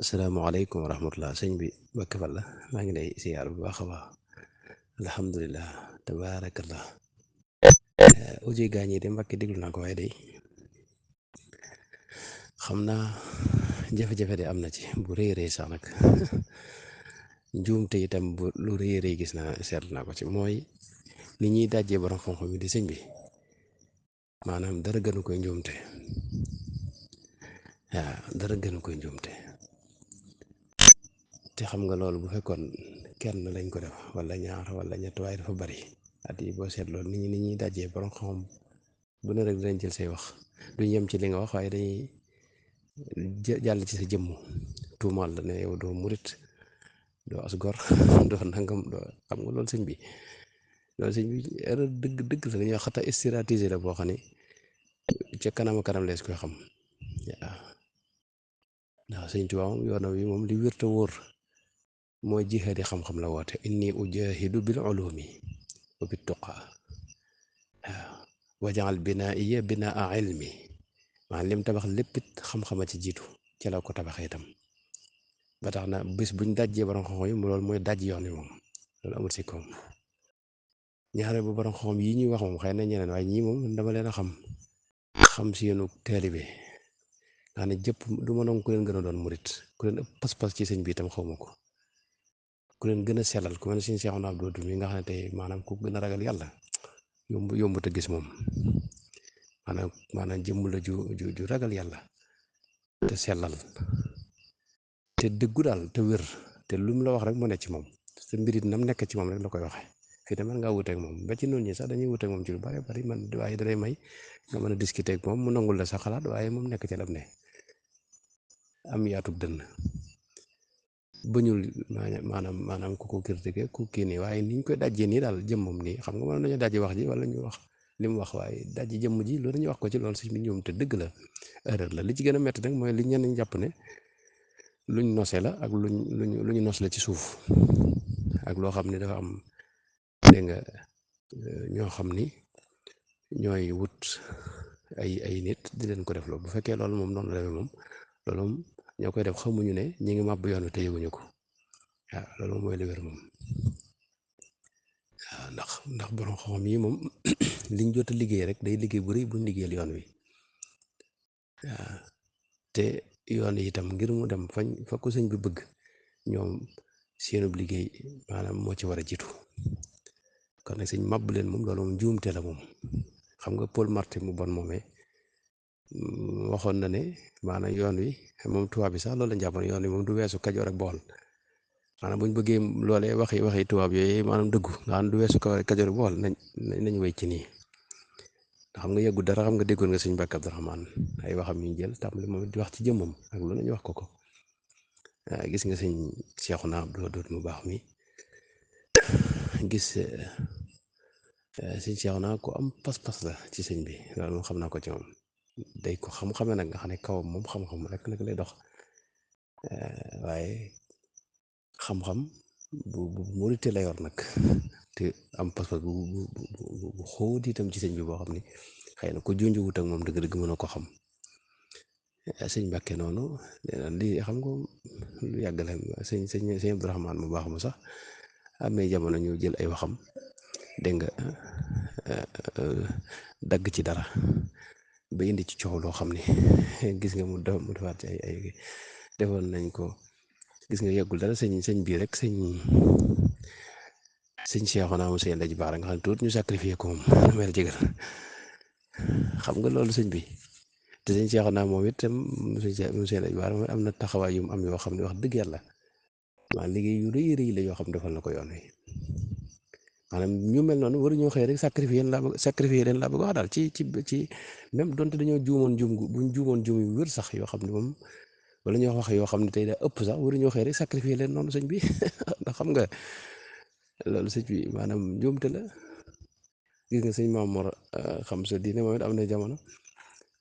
asalaamaaleykum wa rahmatulah sëñ bi Mbàkke Balla maa ngi lay siyaar bu baax a baax alhamdulilah tabaarakallah audio gaañ yi de Mbàkke déglu naa ko waaye day xam naa jafe-jafe de am na ci bu rëy rëy sax nag njuumte itam bu lu rëy rëy gis naa seetlu naa ko ci mooy ni ñuy dajjee borom xam-xam yi di sëñ bi maanaam dara gënu koy njuumte waaw dara gënu koy njuumte te xam nga loolu bu fekkoon kenn lañ ko def wala ñaar wala ñett waaye dafa bari at yi boo seetloo ni ñuy dajjee borom xam bu ne rek dinañ jël say wax duñ yem ci li nga wax waaye dañuy jàll ci sa jëmm tuumaal la ne yow doo murit doo as gor doo nangam doo xam nga loolu sëñ bi erreur dëgg dëgg la dañuy wax xata stratégie la boo xam ne ca kanam a kanam lees koy xam waaw ndax sëñ Tuubaa moom yoonam wi moom li wér te wóor mooy jihaadi xam-xam la woote inni ujahidu bil ulumi wa bit tuqa waaw wajaal binaa iya binaa ilmi maanaam lim tabax léppit xam-xama ci jiitu ci la ko tabaxee itam ba tax na bés buñ dajjee borom xam-xam yi loolu mooy daj yoon wi moom loolu amul si koom ñaare bu borom xam-xam yi ñuy wax moom xëy na ñeneen waaye ñii moom dama leen a xam seenu taalibe nga ne jëpp du ma doon ku leen gën a doon murit ku leen ëpp pas-pas ci sëñ bi itam xaw ma ko ku leen gën a sellal ku mel ne suñu Seexuna Abdu mi nga xam ne tey maanaam ku gën a ragal yàlla yomb te gis moom maanaam jëmm la ju ragal yàlla te sellal te dëggu daal te wér te lu mu la wax rek mu nekk ci moom te mbirit nam nekk ci moom rek la koy waxee fii de man ngaa wuteeg moom ba ci noonu ñi sax dañuy wuteeg moom ci lu bari bari man waaye dalay may nga mën a discuter ak moom mu nangul la sa xalaat waaye moom nekk ci lam ne am yaatug dënn bañul maanaam ku ko critiquer ku kii nii waaye niñ koy dajjee nii daal jëmmam nii xam nga mën nañu dajji wax ji wala ñu wax li mu wax waaye dajji jëmm ji loolu ñu wax ko ci loolu si ñoom te dëgg la erreur la li ci gën a métti nag mooy li ñenn ñi jàpp ne luñ nose la ak lu ñu nos la ci suuf ak loo xam ne dafa am dégg nga ñoo xam ni ñooy wut ay nit di leen ko def loolu bu fekkee loolu moom noonu la demee moom loolu moom ñoo koy def xamuñu ne ñi ngi màbb yoon wi te yëguñu ko waaw loolu moom mooy li wér moom waaw ndax borom xam-xam yi moom liñ jot a liggéey rek day liggéey bu rëy buñ liggéeyal yoon wi waaw te yoon yi itam ngir mu dem fa ko sëñ bi bëgg ñoom seenub liggéey maanaam moo ci war a jiitu kon nag sëñ màbb leen moom loolu moom njuumte la moom xam nga Paul Marty mu bon moomee waxoon na ne maanaam yoon wi moom tubaab bi sax loolu la jàppoon yoon wi moom du weesu Kajoor ak Bawol maanaam bu ñu bëggee loolee waxi tubaab yooyu maanaam dëggu nga xam du weesu Kajoor ak Bawol nañ wéy ci nii xam nga yëggu dara xam nga déggoon nga sëñ Mbàkke Abdurahmaan ay waxam yu ñu jël tàmbali moom di wax ci jëmmam ak lu nañu wax ko gis nga sëñ Seexuna Abdu Wadood mu baax mi gis sëñ Seexuna ko am pas-pas la ci sëñ bi loolu moom xam naa ko ci moom day ko xam-xame nag nga xam ne kawam moom xam-xam rek nag lay dox waaye xam-xam bu murite la yor nag te am pas-pas bu xóot itam ci sëñ bi boo xam ni xëy na ko junjuwut ak moom dëgg-dëgg mën a ko xam sëñ Mbàkke noonu lii xam nga lu yàgg la sëñ Abdurahmaan mu baax mu sax amee jamono ñu jël ay waxam dégg nga dagg ci dara ba indi ci coow loo xam ne gis nga mu defaat ci ay defoon nañ ko gis nga yeggul dara sëñ bii rek sëñ Seexuna mu sëñ Laji Baara nga xam ne tuut ñu sacrifié ko moom mel jëgër xam nga loolu sëñ bi te sëñ Seexuna moom itam mu sëñ Laji Baara am na taxawaay yu mu am yoo xam ne wax dëgg yàlla maa liggéey yu rëy rëy la yoo xam ne defal na ko yoon wi maanaam ñu mel noonu waruñoo xëy rek sacrifié leen laa bëgg wax daal ci même donte dañoo juumoon buñ juumoon juum yu wér sax yoo xam ne moom wala ñoo wax yoo xam ne tey daa ëpp sax waruñoo xëy rek sacrifié leen noonu sëñ bi ndax xam nga loolu sëñ bi maanaam njuumte la gis nga sëñ Maam Mor xam sa diine moom it am na jamono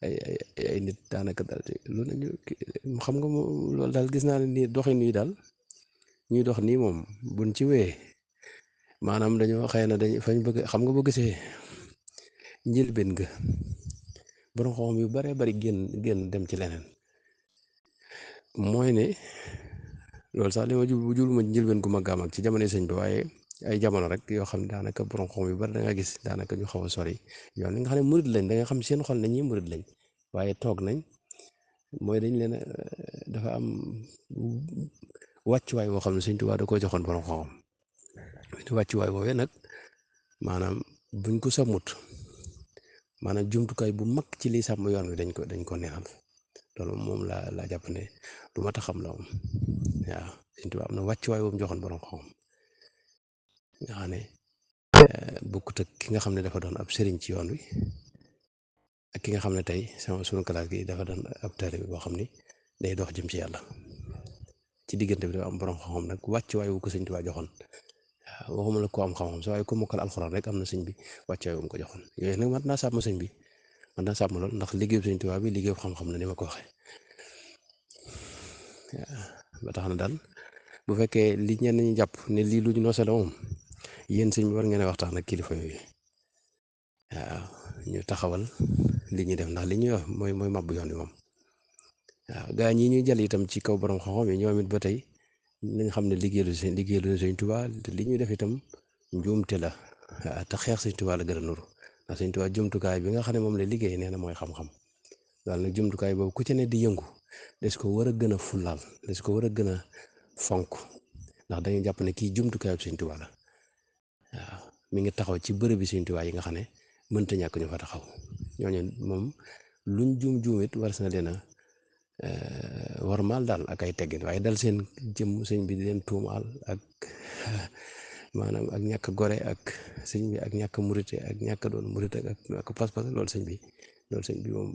ay nit daanaka daal lu nañu xam nga loolu daal gis naa ne nii doxin yi daal ñuy dox nii moom buñ ci wéyee maanaam dañoo xëy na fañ bëgg xam nga boo gisee njëlbeen ga borom xam yu baree bari génn dem ci leneen mooy ne loolu sax li ma jublu ma njëlbeen gu ma gàmm ak ci jamono sëñ bi waaye ay jamono rek yoo xam ne daanaka borom xam yu bari da nga gis daanaka ñu xaw a sori yoon li nga xam ne murid lañ da nga xam seen xol ne ñii murid lañ waaye toog nañ mooy dañ leen dafa am wàccuwaay boo xam ne sëñ Tuubaa da koo joxoon borom xam wàccuwaay boobee nag maanaam buñ ko sàmmut maanaam jumtukaay bu mag ci liy sàmm yoon wi dañ ko neenal loolu moom laa jàpp ne lu mat a xam la moom waaw sëñ Tuubaa am na wàccuwaay boobu joxoon borom xam nga xam ne bokkut ak ki nga xam ne dafa doon ab sëriñ ci yoon wi ak ki nga xam ne tey sunu classe gi dafa doon ab taalibe boo xam ni day dox jëm ci yàlla ci diggante bi dafa am borom xam-xam nag wàccuwaay wu ko sëñ Tuubaa joxoon waaw waxuma la ko am xam-xam sa waaye ku mokkal alxuraan rek am na sëñ bi wàccuwaay wu mu ko joxoon yooyu nag mat naa sàmm sëñ bi man naa sàmm lool ndax liggéeyu sëñ Tuubaa bi liggéeyu xam-xam la ni ma ko waxee ba tax na daal bu fekkee li ñenn ñi jàpp ne lii lu ñu noose la moom yéen sëñ bi war ngeen a waxtaan ak kilifa yooyu waaw ñu taxawal li ñuy def ndax li ñuy wax mooy màbb yoon wi moom waaw gaa ñi ñuy jël itam ci kaw borom xam-xam yi ñoom it ba tey nañ xam ne liggéeyalu sëñ Tuubaa te li ñuy def itam njuumte la waaw te xeex sëñ Tuubaa la gën a nuru ndax sëñ Tuubaa jumtukaay bi nga xam ne moom la liggéey nee na mooy xam-xam daal nag jumtukaay boobu ku ci ne di yëngu des ko war a gën a fullaal des ko war a gën a fonk ndax dañuy jàpp ne kii jumtukaay bi sëñ Tuubaa la waaw mi ngi taxaw ci bërëb bi sëñ Tuubaa yi nga xam ne mënta ñàkk ñu fa taxaw ñooñu moom luñ juum it war na leen a warmaal daal ak ay teggin waaye dal seen jëm sëñ bi di leen tuumaal ak maanaam ak ñàkk gore ak sëñ bi ak ñàkk murite ak ñàkk doon murite ak pas-pas loolu sëñ bi moom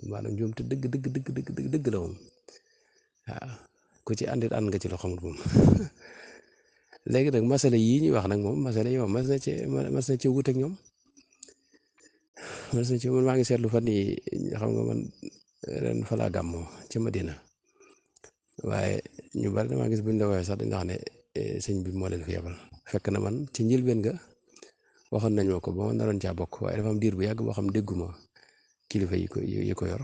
maanaam njuum te dëgg la moom waaw ku ci àndit ànd nga ci loo xamul moom léegi nag masala yii ñuy wax nag moom masala yi moom mas na ci wuteeg ñoom mas na ci man maa ngi seetlu fan yi xam nga man ren fa laa gàmmoo ca Madina waaye ñu bari damaa gis buñ la waxee sax dañ wax ne sëñ bi moo leen fi yebal fekk na man ci njëlbeen nga waxoon nañ ma ko ba ma naroon caa bokk waaye dafa am diir bu yàgg boo xam dégguma kilifa yi ko yor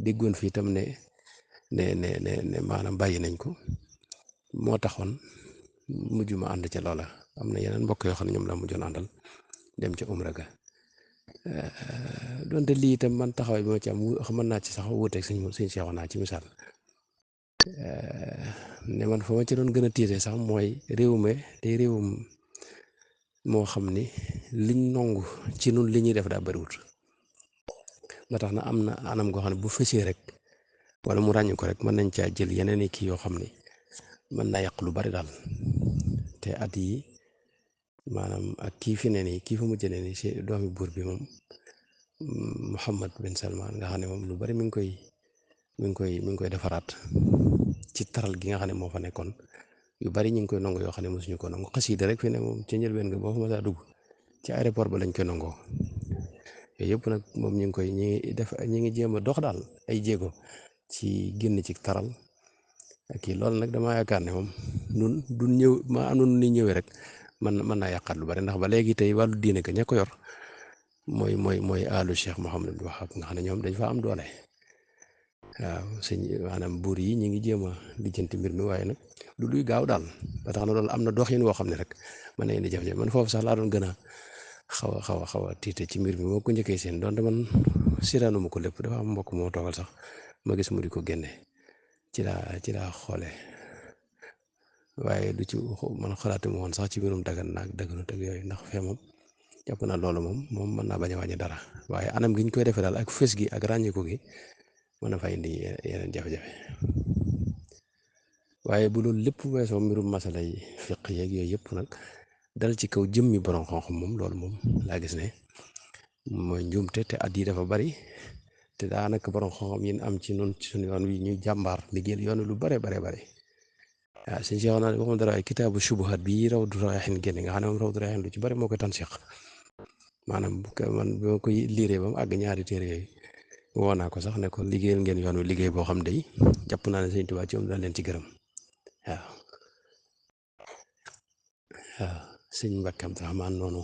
déggoon fi itam ne maanaam bàyyi nañ ko moo taxoon mujj ma ànd ca loola am na yeneen mbokk yoo xam ne ñoom la mujjoon àndal dem ca umra ga donte lii itam man taxawaay bi ma ci am mën naa ci sax wuuteeg suñ seexoon naa ci misaal ne man fa ma ci doon gën a tiite sax mooy réewum moo xam ni liñ nongu ci nun li ñuy def daa bariwut ba tax na am na anam goo xam ne bu fësee rek wala mu ràññ ko rek mën nañ caa jël yeneen i kii yoo xam ni mën naa yàq lu bari daal te at yi maanaam ak kii fi ne nii kii fa mujj ne nii si doomi buur bi moom Mohammed bin Salman nga xam ne moom lu bari mi ngi koy defaraat ci taral gi nga xam ne moo fa nekkoon yu bari ñu ngi koy nongo yoo xam ne mosuñu ko nongo xasida rek fi ne moom ca njëlbeen nga boo fa ma saa dugg ci aéroport ba lañ koy nongoo yooyu yëpp nag moom ñi ngi jéem a dox daal ay jéego ci génn ci taral ak kii loolu nag dama yaakaar ne moom nun du ñëw ma am nun ni ñëwee rek mën naa yàqaat lu bari ndax ba léegi tey wàllu diine ka ña ko yor mooy alu Cheikh Mouhamadou Wahab nga xam ne ñoom dañ fa am doole waaw sëñ maanaam buur yi ñi ngi jéem a lijjanti mbir mi waaye nag du luy gaaw daal ba tax na loolu am na doxin woo xam ne rek mën na indi jafe-jafe man foofu sax laa doon gën a xaw a tiite ci mbir mi moo ko njëkkee seen donte man siraanuma ko lépp dafa am mbokk moo toogal sax ma gis mu di ko génne ci laa xoolee waaye du ci man xalaatuma woon sax ci mbirum dagan naag daganu teg yooyu ndax fee moom jàpp naa loolu moom mën naa bañ a wàññi dara waaye anam gi ñu koy defee daal ak fës gi ak ràññiku gi mën na fa indi yeneen jafe-jafe waaye bu loolu lépp weesoo mbirum masala yi fiq yeeg yooyu yëpp nag dal ci kaw jëmmi borom xam-xam moom loolu moom laa gis ne mooy njuumte te at yi dafa bari te daanaka borom xam-xam yi am ci noonu ci suñu yoon wi ñuy jàmbaar liggéeyal yoon lu bare waaw suñ seexoon naa waxuma dara ay kitaabu subuhat bi Rawdu Rayaahiin génne nga xam ne moom Rawdu Rayaahiin lu ci bari moo koy tan seex maanaam man bi ma koy liiree ba mu àgg ñaari téere yooyu woo naa ko sax ne ko liggéeyal ngeen yoon wi liggéey boo xam day jàpp naa ne Sëñ Tuubaa ci moom daan leen ci gërëm waaw sëñ Mbàkke Abdurahmaan noonu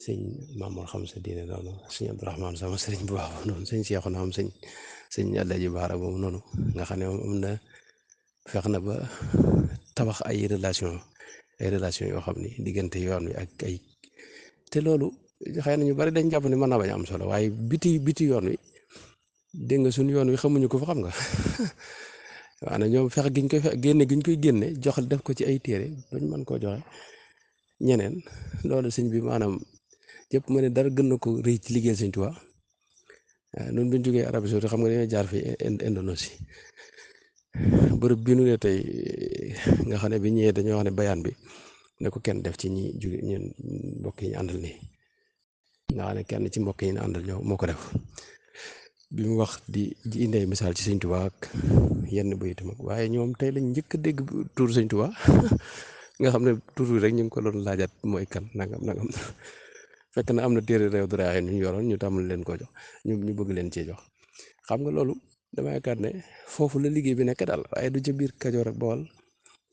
sëñ Maamoor xam sa diine noonu sëñ Abdurahmaan sama sëriñ bu baax noonu sëñ Seexuna am sëñ sëñ Alaaji Baara moom noonu nga xam ne moom am na fex na ba tabax ay relation yoo xam ni diggante yoon wi ak ay te loolu xëy na ñu bari dañ jàpp ne mën naa bañ a am solo waaye biti yoon wi dégg nga suñu yoon wi xamuñu ko fa xam nga maanaam ñoom fex giñ koy fex génne giñ koy génne jox def ko ci ay téere bañ mën koo joxe ñeneen loolu sëñ bi maanaam yëpp ma ne dara gën na ko rëy ci liggéeyal sëñ Tuubaa noonu bi ñu jógee Arabie Saoudite xam nga dañoo jaar fi Indonésie bërëb bi nu ne tey nga xam ne bi ñëwee dañoo wax ne bayaan bi ne ko kenn def ci ñi jóge ñun mbokk yi ñu àndal nii nga xam ne kenn ci mbokk yi ñu àndal ñoo moo ko def bi mu wax di indee misaal ci sëñ Tuubaa ak yenn bayitam ak waaye ñoom tey lañ njëkk a dégg tur sëñ Tuubaa nga xam ne tur bi rek ñu ngi ko doon laajaat mooy kan nangam fekk na am na téere réew dara ñu yoroon ñu tàmbali leen koo jox ñu bëgg leen cee jox xam nga loolu dama yaakaar ne foofu la liggéey bi nekk daal waaye du ca biir Kajoor ak Bawol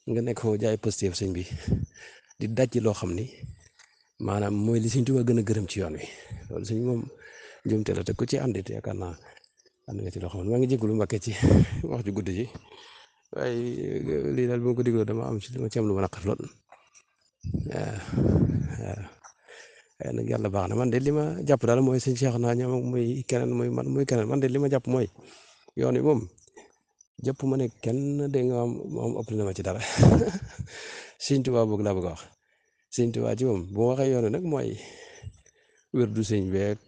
nga nekk foofu jaay positif sëñ bi di daj loo xam ni maanaam mooy li sëñ Tuubaa gën a gërëm ci yoon wi loolu sëñ moom njuumte la te ku ci àndit yaakaar naa ànd nga ci loo xam ne maa ngi jégalu Mbàkke ci wax ju guddi ji waaye lii daal bi ma ko dégloo dama am ci am lu ma naqar lool waaw waaye nag yàlla baax na man de li ma jàpp daal mooy sëñ Cheikh naa ñoom muy keneen muy man muy keneen man de li ma jàpp mooy yoon wi moom jàpp ma ne kenn de nga moom ëpp na ma ci dara sëñ Tuubaa boog laa bëgg a wax sëñ Tuubaa ci moom bu ma waxee yoon wi nag mooy wér du sëñ beeg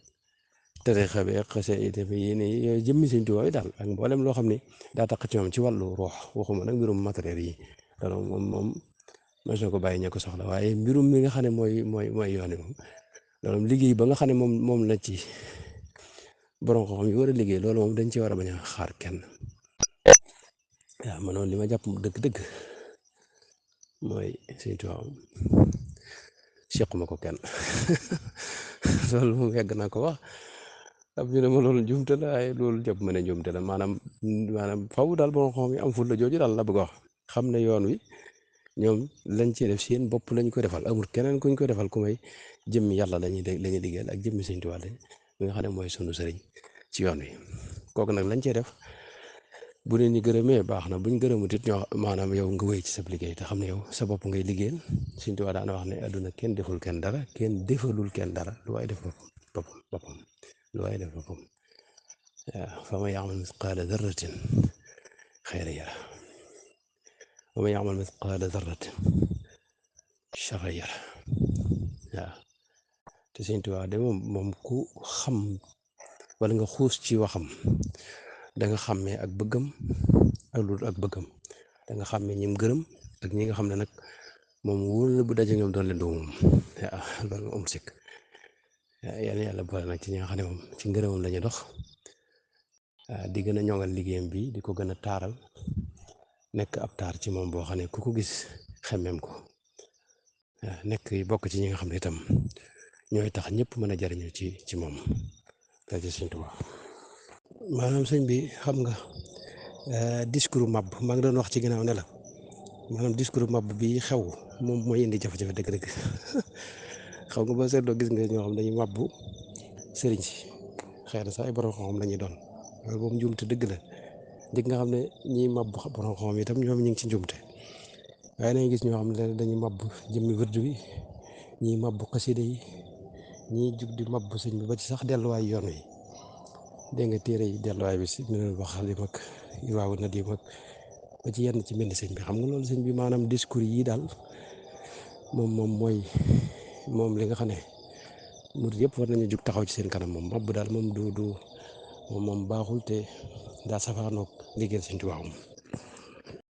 tariixa beeg xase yéen yooyu jëmmi sëñ Tuubaa yi daal ak mboolem loo xam ne daa tax ci moom ci wàllu ruux waxuma nag mbirum matériel yi loolu moom mos na ko bàyyi ña ko soxla waaye mbirum mi nga xam ne mooy yoon wi moom loolu liggéey ba nga xam ne moom la ci borom xam-xam yi war a liggéey loolu moom dañ ci war a bañ a xaar kenn waaw man noonu li ma jàpp dëgg-dëgg mooy Sëñ Tuubaa sequma ko kenn loolu moom yàgg naa ko wax am ñu ne ma loolu njuumte la waaye loolu jàpp ma ne njuumte la maanaam faw daal borom xam-xam yi am ful la jooju daal la bëgg a wax xam ne yoon wi ñoom lañ ci def seen bopp lañ ko defal amul keneen kuñ ko defal ku may jëmmi yàlla lañuy liggéeyal ak jëmmi Sëñ Tuubaa lañ mi nga xam ne mooy sunu sëriñ ci yoon wi kooku nag lañ cee def bu leen ñu gërëmee baax na buñ gërëmut it ñoo maanaam yow nga wéy ci sa liggéey te xam ne yow sa bopp ngay liggéeyal Sëñ Tuubaa daana wax ne àdduna kenn deful kenn dara kenn defalul kenn dara lu waay def boppam lu waay def boppam waaw fa man ya'mal misqaala darratin xayran yarah wa man ya'mal misqaala darratin sharran yarah waaw te Sëñ Tuubaa de moom ku xam wala nga xuus ci waxam da nga xàmmee ak bëggam ak lu ak bëggam da nga xàmmee ñim gërëm ak ñi nga xam ne nag moom wóor na bu daje ñoom doon leen doo moom waaw loolu moom sikk yàlla boole nag ci ñi nga xam ne moom ci ngërëmam la ñuy dox di gën a ñoŋal liggéeyam bi di ko gën a taaral nekk ab taar ci moom boo xam ne ku ko gis xemmeem ko nekk bokk ci ñi nga xam ne itam ñooy tax ñëpp mën a jariñu ci moom rajo Sëñ Tuubaa maanaam sëñ bi xam nga discours màbb maa ngi doon wax ci ginnaaw ne la maanaam discours màbb bi xew moom mooy indi jafe-jafe dëgg-dëgg xam nga ba seetloo gis nga ñoo xam dañuy màbbu sëriñ si xëy na sax ay borom xam-xam la ñuy doon loolu boobu njuumte dëgg la njëkk nga xam ne ñiy màbbu borom xam-xam itam ñoom ñu ngi ci njuumte waaye nañu gis ñoo xam ne dañuy màbbu jëmmi wërdu bi ñiy màbbu xasida yi ñiy jug di màbbu sëñ bi ba ci sax delluwaay yoon wi dégg nga téere yi delluwaay bi si ñu wax li mag waaw na di mag ba ci yenn ci mbind sëñ bi xam nga loolu sëñ bi maanaam discours yi daal moom li nga xam ne murid yëpp war nañu jug taxaw ci seen kanam moom màbb daal moom du moom baaxul te daa safaanoog liggéeyal Sëñ Tuubaa